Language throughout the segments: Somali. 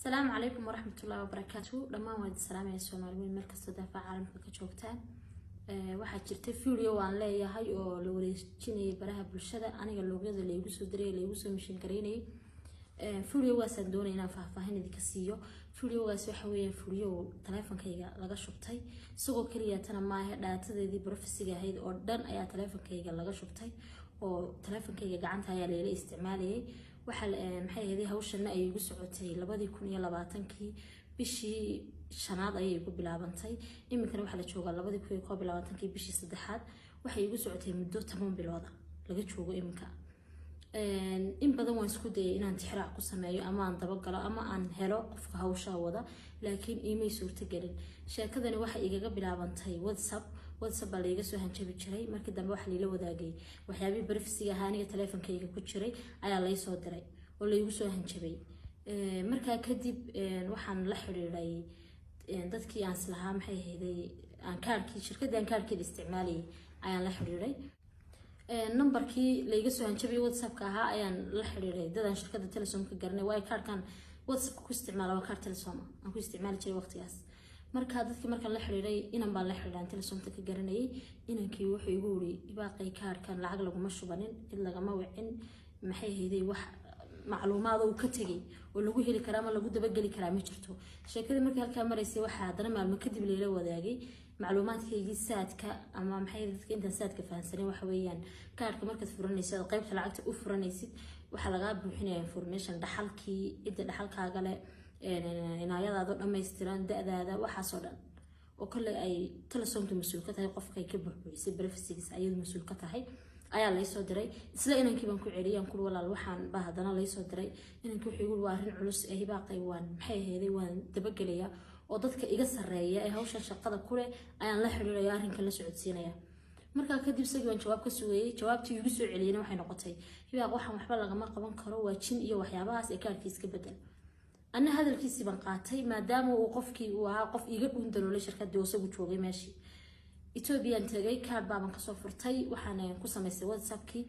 Asalaamu calaykum waraxmatullaahi wabarakaatu. Dhammaan waan idin salaamaya, Soomaali weyn meel kastoo daafaca caalamka ka joogtaan. Waxaa jirta video aan leeyahay oo la wareejinayay baraha bulshada, aniga luuqyada laygu soo diray, laygu soo mention gareynayay. Videogaasaan doonaya inaan faahfaahin idinka siiyo. Videogaas waxa weeyaan video taleefonkayga laga shubtay. Isagoo keliya tana maahe, datadeedii privacyga ahayd oo dhan ayaa taleefonkayga laga shubtay, oo taleefonkayga gacanta ayaa layla isticmaalayay. Waxaa, maxay ahayd, hawshana ay igu socotay 2020-kii bishii shanaad ayay igu bilaabantay. Iminkana waxaa la joogaa 2021-kii bishii saddexaad. Waxay igu socotay muddo 10 bilooda laga joogo iminka. In badan waan isku dayay inaan tixraac ku sameeyo ama aan dabagalo ama aan helo qofka hawshaa wada, laakiin iimay suurtagelin. Sheekadani waxay igaga bilaabantay WhatsApp. WhatsApp baa laiga soo hanjabi jiray. Markii dambe waxaa laila wadaagay waxyaabihii privacyga ahaa aniga taleefonkayga ku jiray ayaa laysoo diray oo laygu soo hanjabay. Markaa kadib waxaan la xiriiray dadkii aan islahaa, maxay ahayday, aan kaarkii shirkadii aan kaarkeeda isticmaalayay ayaan la xiriiray. Nambarkii layga soo hanjabay WhatsAppka ahaa ayaan la xiriiray dadaan shirkadda Telesom ka garanay, waayo kaarkan WhatsAppka ku isticmaala waa kaar Telesom aan ku isticmaali jiray waqtigaas. Marka dadkii markaan la xiriiray, inan baan la xiriiray aan Telesomta ka garanayay. Inankii wuxuu igu yiri: "Hibaaqay, kaarkan lacag laguma shubanin, cid lagama wicin." Maxay ahayday, wax macluumaad uu ka tegay oo lagu heli karaa ama lagu dabageli karaa ma jirto. Sheekadii markii halkaa maraysay, waxaa haddana maalmo kadib layla wadaagay macluumaadkaygii Zaadka ama, maxay, dadka intaan Zaadka fahansanay, waxa weeyaan kaarka markaad furanaysid oo qaybta lacagta u furanaysid, waxaa lagaa buuxinaya information, dhaxalkii, cidda dhaxalkaaga leh, inaayadaadoo dhammaystiran, da-daada, waxaasoo dhan oo kolley ay Telesomta mas-uul ka tahay. Qofkay ka buuxbuuxisay privacygiisa ayadu mas-uul ka tahay ayaa laysoo diray. Isla inankii baan ku celiyay, aan kuri: "Walaal, waxaan baa haddana laysoo diray." Inankii wuxuu igu: "Waa arrin culus ee Hibaaqay, waan, maxay aheeday, waan dabagelayaa oo dadka iga sarreeya ee hawshan shaqada kuleh ayaan la xiriiraya, arrinkan la socodsiinaya." Markaa kadib isagii baan jawaab ka sugayay. Jawaabtii igu soo celiyeyna waxay noqotay: "Hibaaq, waxaan waxba lagama qaban karo, waa jin iyo waxyaabahaas, ee kaarkii iska bedel." Anna hadalkiisii baan qaatay, maadaama uu qofkii uu ahaa qof iiga dhuundaloolay shirkadii oo isagu joogay meeshii. Ethoobiyan tagay, kaar baaban kasoo furtay, waxaan ku samaystay WhatsAppkii.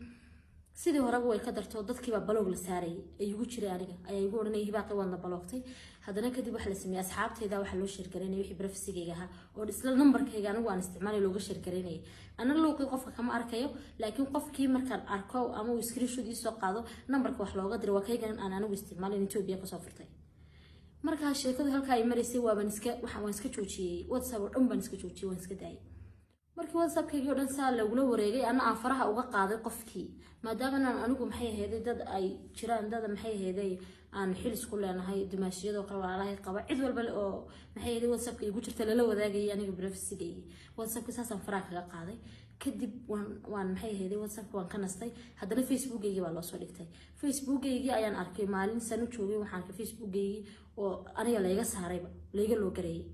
Sidii horeba way ka darto, dadkiibaa block la saarayay ay igu jiray. Aniga ayaa igu odhanayay: "Hibaaqi, waadna blockgtay." Haddana kadib waxa la sameeyey, asxaabtayda waxaa loo share garaynaya wixii privacygayga ahaa oo isla nambarkayga anigu aan isticmaalay looga share garaynayay. Ana luuqii qofka kama arkayo, laakiin qofkii markaan arko ama uu screenshot ii soo qaado, nambarka wax looga diray waa kaygan aan anigu isticmaalin, Ethiopia kasoo furtay. Markaa sheekadu halkaa ay maraysay, waaban iska waan iska joojiyey WhatsApp oo dhan baan iska joojiyey, waan iska daayay. Markii WhatsAppkaygii o dhan saa lagula wareegay, ana aan faraha uga qaaday qofkii, maadaama aan anigu, maxay ahayday, dad ay jiraan, dad, maxay ahayday, aan xilis ku leenahay, dumaashiyadoo kale, walaalahay qaba, cid walba oo, maxay ahayday, WhatsAppka igu jirta lala wadaagayay aniga privacygaygi WhatsAppka, saasaan faraha kaga qaaday. Kadib waan, maxay ahayday, WhatsAppka waan ka nastay. Haddana Facebookaygii baa loosoo dhigtay. Facebookaygii ayaan arkay maalin san u joogay. Waxaan arkay Facebookaygii oo aniga layga saarayba, layga loo gareeyay.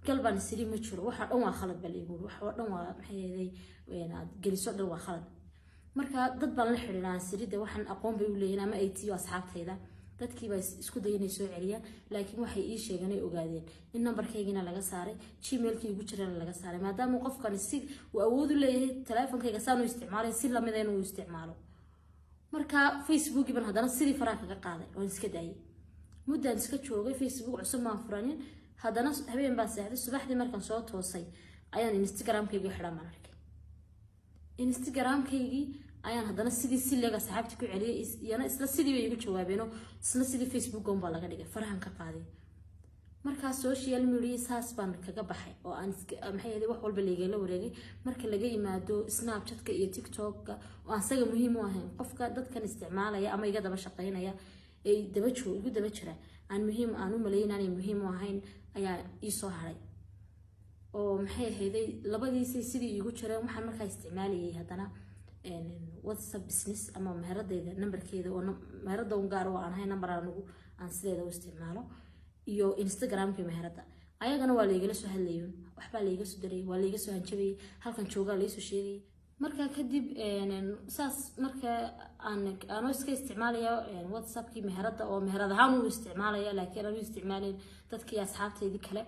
Gal baan isiri, ma jiro, waxa dhan waa khalad baa laygu yiri, waxa oo dhan waa, maxay ahayday, aad geliso dhan waa khalad. Marka dad baan la xiriiraan sirida, waxaan aqoon bay u leeyihiin ama ay tiyo asxaabtayda. Dadkii baa isku dayay inay soo celiyaan, laakiin waxay ii sheegeen ay ogaadeen in nambarkaygiina laga saaray, Gmailkii igu jirana laga saaray, maadaama qofkani si uu awood u leeyahay taleefonkayga saan u isticmaalay si lamida inuu isticmaalo. Marka Facebookii baan haddana sidii faraha kaga qaaday oon iska daayay. Muddaan iska joogay, Facebook cusub maan furanin. Haddana habeen baan seexday. Subaxdii markaan soo toosay ayaan Instagramkaygii xidhan baan arkay. Instagramkaygii ayaan haddana sidii si leeg asxaabtii ku celiyay, iyana isla sidii bay igu jawaabeeno, isla sidii Facebook baa laga dhigay, farahan ka qaaday. Markaa social media saas baan kaga baxay oo aan, maxay ahayd, wax walba laygala wareegay, marka laga yimaado Snapchatka iyo TikTokka oo aan isaga muhiim u ahayn qofka dadkan isticmaalaya ama iga daba shaqeynaya ee daba joog igu daba jira, aan muhiim aan u maleyn inaanay muhiim u ahayn ayaa ii soo haray oo, maxay ahayday, labadiisii sidii iigu jireen. Waxaan markaa isticmaalayay haddana WhatsApp Business ama meheradeyda nambarkeeda oo meherada un gaar oo aan ahayn, nambar anigu aan sideeda u isticmaalo, iyo Instagramka meherada. Ayagana waa laygala soo hadlayun, waxbaa layga soo darayay, waa layga soo hanjabayay, halkan joogaa laysoo sheegayay. Markaa kadib saas marka aan anoo iska isticmaalaya WhatsAppkii meherada oo meherad ahaan u isticmaalaya, laakiin aan u isticmaalayn dadkii asxaabteydii kale,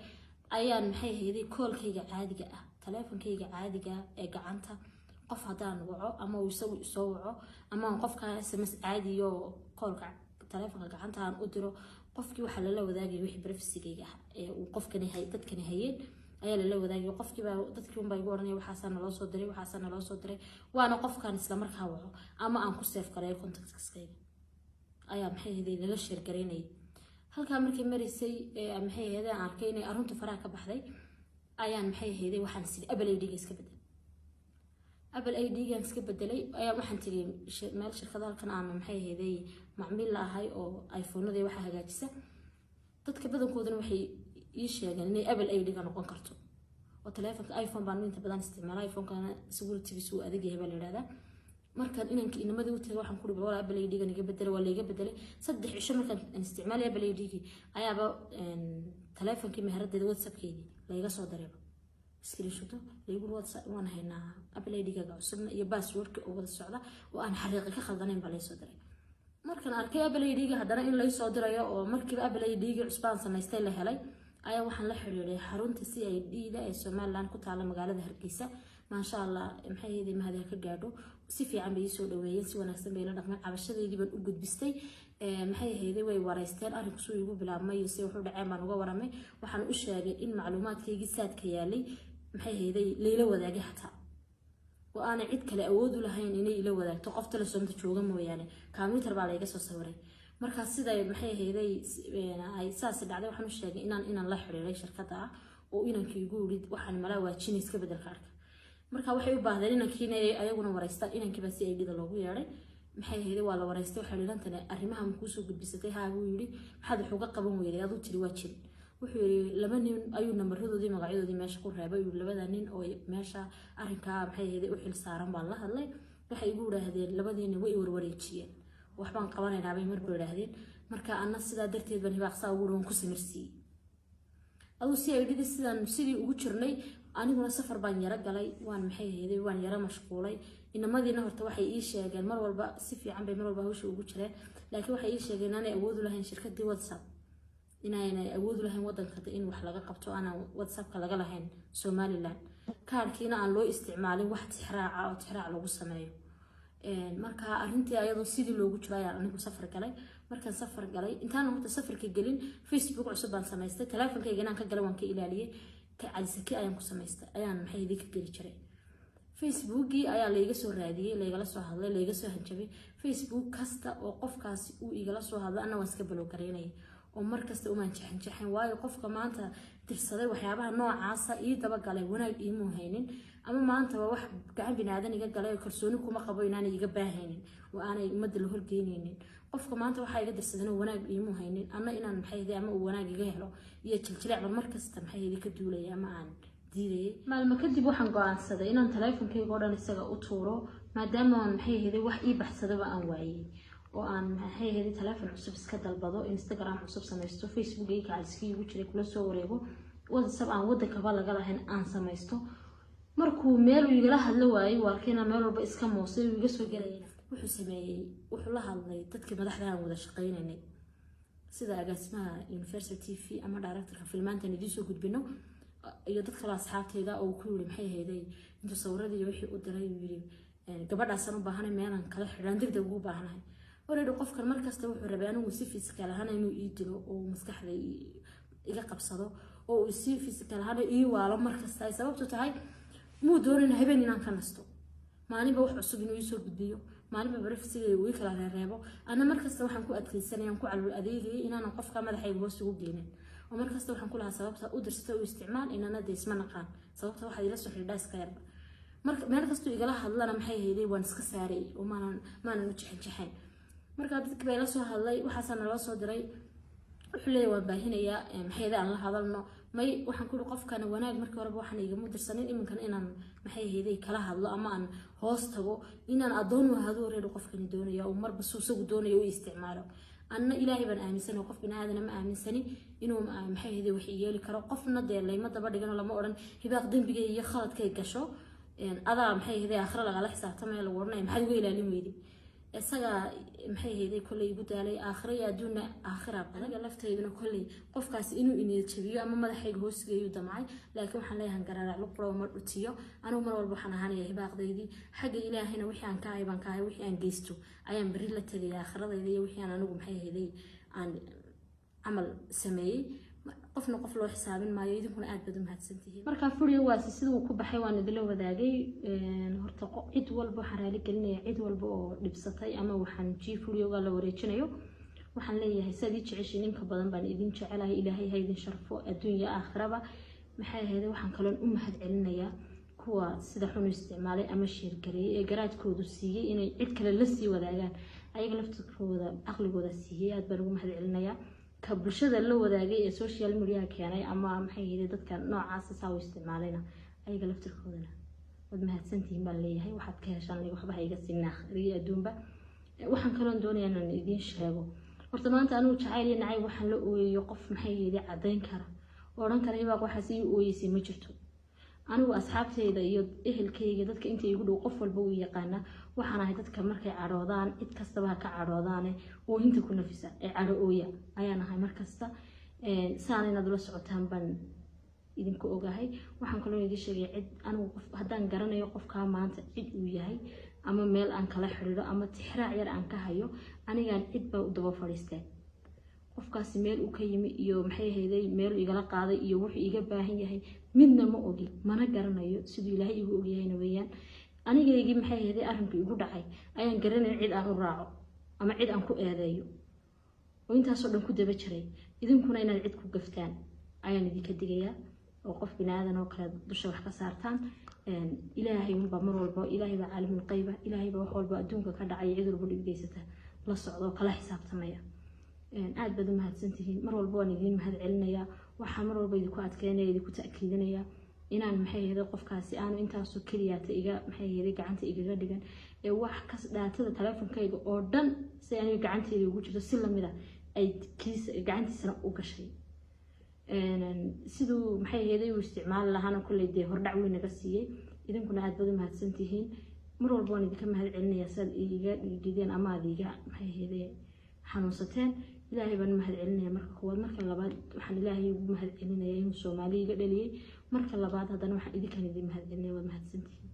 ayaan, maxay ahayday, callkayga caadiga ah, taleefonkayga caadiga ee gacanta, qof haddaan waco ama uu isagu isoo waco ama aan qofka SMS caadiyo callka taleefonka gacanta aan u diro. Qofkii waxaa lala wadaagay wixii privacy-gayga ah ee uu qofkani hay dadkani hayeen ayaa lala wadaagay. Qofkiibaa dadkii unbaa igu odhanaya, "Waxaasaa naloo soo diray, waxaasaa naloo soo diray." Waana qofkaan isla markaa waco ama aan ku save gareeyo contactskayga ayaa, maxay ahayd, lala share garaynayay. Halkaa markay maraysay, maxay ahayd, aan arkay inay arunta faraha ka baxday, ayaan, maxay ahayd, waxaan sidi Apple ID-ga iska bedelay. Apple ID-gan iska bedelay ayaa waxaan tiri meel shirkada halkan aan, maxay ahayd, macmiil la ahay oo iPhone-ada waxaa hagaajisa. Dadka badankoodana waxay ii sheegeen inay Apple ID-ga noqon karto, oo taleefonka iPhone baan inta badan isticmaala, iPhone-kana security-giisu uu adag yahay baa la yidhahdaa. Markaan inankii inamadii u tagay, waxaan ku uri, "Walaa Apple ID-gan iga bedelay." Waa layga bedelay. 3 cisho markaan isticmaalay Apple ID-gii, ayaaba taleefonkii meheradeeda WhatsAppkeedii layga soo diray screenshot, laygu WhatsApp, "Waan haynaa Apple ID-gaaga cusubna iyo passwordka oo wada socda oo aan xariiqi ka khaldanayn" baa laysoo diray. Markaan arkay Apple ID-ga haddana in laysoo dirayo oo markiiba Apple ID-gii cusbaan samaystay la helay, ayaa waxaan la xiriiray xarunta CID-da ee Somaliland ku taala magaalada Hargeysa. Maasha Allah, maxay ahayd, mahadiha ka gaadho, si fiican bay iisoo dhaweeyeen, si wanaagsan bay la dhaqmeen. Cabashadeydii baan u gudbistay. Maxay ahayday, way wareysteen arrinku suu igu bilaabmay iyo si wuxuu dhaceen baan uga waramay. Waxaan u sheegay in macluumaadkaygii saadka yaalay, maxay ahayday, layla wadaagay xataa, oo aanay cid kale awood u lahayn inay ila wadaagto, qof Telesom-ta jooga mooyaane. Computer baa layga soo sawiray. Markaa siday, maxay ahayday, ay saasi dhacday, waxaan u sheegay inaan la xiriiray shirkadda ah oo inankii igu yidhi, "Waxaan malaa waajina iska bedelka arka." Marka waxay u baahdeen inankiina ayaguna wareystaan. Inankiibaa CID-da loogu yeedhay. Maxay ahayday, waa la wareystay. Waxay dhilantane, "Arrimaha ma kuusoo gudbisatay?" "Haa," buu yidhi. "Maxaad wax uga qaban weyday? Aduu tiri waa jirin." Wuxuu yidhi laba nin ayuu namaradoodii magacyadoodii meesha ku reebay. Uu labada nin oo meesha arrinkaa, maxay ahayday, u xil saaran baan la hadlay. Waxay igu idhaahdeen, labadii nin way warwareejiyeen, "Waxbaan qabanaynaa" bay marba idhaahdeen. Marka anna sidaa darteed baan Hibaaqsaa ugu waan ku samirsiiyey. Aduu CID-dii sidaan sidii ugu jirnay, aniguna safar baan yaro galay, waan, maxay ahayday, waan yaro mashquulay. Inamadiina horta waxay ii sheegeen mar walba si fiican bay mar walba hawsha ugu jireen, laakiin waxay ii sheegeen inaanay awood u lahayn shirkadii WhatsApp, inaanay awood u lahayn wadanka in wax laga qabto, aanan WhatsAppka laga lahayn Somaliland, kaarkiina aan loo isticmaalin wax tixraaca oo tixraac lagu sameeyo. Marka arrintii ayadoo sidii loogu jiro ayaan anigu safar galay. Markaan safar galay, intaan horta safarka gelin, Facebook cusub baan samaystay. Taleefonkayga inaan ka galay waan ka ilaaliyey. Ka Calisaki ayaan ku samaystay, ayaan, maxay, ka geli jiray. Facebookii ayaa layga soo raadiyey, laygala soo hadlay, layga soo hanjabay. Facebook kasta oo qofkaasi uu igala soo hadlay, anna waan iska block garaynaya oo markasta umaan jaxan jaxan, waayo qofka maanta dirsaday waxyaabaha noocaasa ii dabagalay wanaag iimuu haynin, ama maanta waa wax gacan binaadan iga galay oo kalsooni kuma qabo inaanay iga baahaynin oo aanay ummadda la horgeynaynin. Qofka maanta waxaa iga dirsadeen wanaag iimuu haynin, anna inaan, maxay, ama uu wanaag iga helo iyo jiljileecban markasta, maxay, ka duulaya ama aan diidayay. Maalmo kadib waxaan go-aansaday inaan taleefonkayga oo dhan isaga u tuuro, maadaama aan, maxay ahayd, wax ii baxsadaba aan waayey, oo aan, maxay ahayd, taleefon cusub iska dalbado, Instagram cusub samaysto, Facebook kacaliskii igu jiray kula soo wareego, WhatsApp aan wadankaba laga lahayn aan samaysto. Markuu meel uu igala hadlo waayey, waa arkayna meel walba iska moosay uu iga soo gelayay. Wuxuu sameeyey, wuxuu la hadlay dadkii madaxda aan wada shaqaynaynay, sida agaasimaha Universal TV ama directorka filmaantan idiin soo gudbino iyo dad kaloo asxaabteyda, oo ku yiri, maxay ahayday, intuu sawiradii iyo wixii u diray, uu yiri, "Gabadhaasaan u baahanay, meelaan kala xidhaan degdeg ugu baahanahay." Already qofkan markasta wuxuu rabay anigu si physical ahaan inuu ii dilo oo maskaxda iga qabsado oo uu si physical ahaan ii waalo markasta. Ay sababtu tahay, muu doonin habeen inaan ka nasto, maalinba wax cusub inuu iisoo gudbiyo, maalinba privacy-ga uu ii kala reereebo. Ana markasta waxaan ku adkeysanaya, ku calool adeegayay inaanan qofka madaxayga hoos ugu geenin, oo markasta waxaan ku lahaa, "Sababta u dirsata u isticmaal, inana de isma naqaan, sababta waxaad ila soo xidhiidhaa iska yarba." Marka meel kastuu igala hadlana, maxay hayday, waan iska saaray oo maanan u jexin jaxayn. Marka dadkii baa ila soo hadlay, waxaasaa naloo soo diray, wuxuu leeyahay, "Waan baahinayaa, maxay, aan la hadalno." May, waxaan ku uri, qofkana wanaag markii horeba waxaan igama dirsanin, iminkan inaan, maxay hayday, kala hadlo ama aan hoos tago, inaan addoon u ahaado reer qofkani doonaya oo marba suu isagu doonayo u isticmaalo. Anna Ilaahay baan aaminsanay, qof bini aadana ma aaminsani inuu, maxay hayday, wax yeeli karo. Qofna dee layma daba dhigano, lama odhan, "Hibaaq dembigay iyo khaladkay gasho adaa, maxay hayday, aakhira lagala xisaabtamaya, lagu odhanaya maxaad uga ilaalin weyday." Isaga, maxay hayday, kolley igu daalay aakhira iyo adduunna aakhira badan. Aniga laftayduna kolley qofkaasi inuu iniyad jabiyo ama madaxayga hoosgeeyu damcay, laakiin waxaan leeyahay, garaarac luqura ma dhutiyo. Anigu mar walba waxaan ahaanaya hibaaqdaydii. Xagga Ilaahayna wixii aan ka ahay baan ka ahay, wixii aan geysto ayaan berri la tegaya aakhiradayda iyo wixii aan anigu, maxay hayday, aan Camal sameeyey, qofna qof loo xisaabin maayo. Idinkuna aad baad u mahadsantihiin. Marka videogaasi sida uu ku baxay waan idinla wadaagay. Horta cid walba waxaan raali gelinaya, cid walba oo dhibsatay ama waxaan ji videoga la wareejinayo. Waxaan leeyahay, saad ii jeceshiin inka badan baan idin jecelahay. Ilaahay ha idin sharfo adduunya aakhiraba. Maxay ahayd, waxaan kaloon u mahad celinayaa kuwa sida xun u isticmaalay ama share gareeyay ee garaadkoodu siiyey inay cid kale la sii wadaagaan. Ayaga laftirkooda aqligooda siiyey, aad baan ugu mahad celinayaa. Ka bulshada la wadaagay ee social mediaha keenay ama maxay ahayd dadka noocaasa saa u isticmaalayna, ayaga laftirkoodana waad mahadsantihiin baan leeyahay. Waxaad ka heshaan waxba ha iga siin aakhiriyo adduunba. Waxaan kaloon doonayaa inaan idiin sheego, horta maanta anigu jacayl iyo nacayb waxaan la ooyayo qof maxay ahayd caddayn kara oo odhan kara Hibaaq waxaas ii ooyeysay ma jirto. Anigu asxaabtayda iyo ehelkayga, dadka inta igu dhow, qof walba uu yaqaanaa. Waxaan ahay dadka markay cadhoodaan, cid kastaba ha ka cadhoodaane, oohinta ku nafisa ee cadho ooya ayaan ahay markasta. Saan inaad ula socotaan baan idinku ogahay. Waxaan kaloo idin sheegay, cid anigu qof haddaan garanayo qofkaa maanta cid uu yahay ama meel aan kala xidhiidho ama tixraac yar aan ka hayo, anigaan cid baa u daba fadhiisteen. Qofkaasi meel uu ka yimi iyo maxay ahayday meel igala qaaday iyo wuxuu iga baahan yahay midna ma ogi, mana garanayo. Siduu Ilaahay igu ogyahayna weeyaan, anigaygii maxay ahayday arrinku igu dhacay ayaan garanayn cid aan u raaco ama cid aan ku eedeeyo oo intaasoo dhan ku daba jiray. Idinkuna inaad cid ku gaftaan ayaan idinka digayaa oo qof binaadan oo kale dusha wax ka saartaan. Ilaahay unbaa mar walba, Ilaahay baa caalimul qayba, Ilaahay baa wax walba adduunka ka dhacay, cid walba dhib geysata la socda oo kala xisaabtamaya. Aad baad u mahadsantihiin. Mar walba waan idiin mahad celinayaa. Waxaa mar walba idinku adkeynaya, idinku ta'kiidinaya inaan maxay ahayd qofkaasi aanu intaasoo keliyaata iga maxay ahayd gacanta igaga dhigan ee wax kas datada teleefonkayga oo dhan si aniga gacanteyda ugu jirto si lamid a ay kiisa gacantiisana u gashay. Siduu maxay ahayd uu isticmaali lahaana kolley dee hordhac weyn naga siiyey. Idinkuna aad baad u mahadsantihiin. Mar walba waan idinka mahad celinayaa siaad iiga dhigideen ama aad iiga maxay ahayd xanuunsateen. Ilaahay baan mahad celinaya marka koowaad. Marka labaad waxaan Ilaahay ugu mahad celinaya inuu Soomaali iga dhaliyey. Marka labaad haddana waxaan idinkan idin mahad celinaya. Waad mahadsantihiin.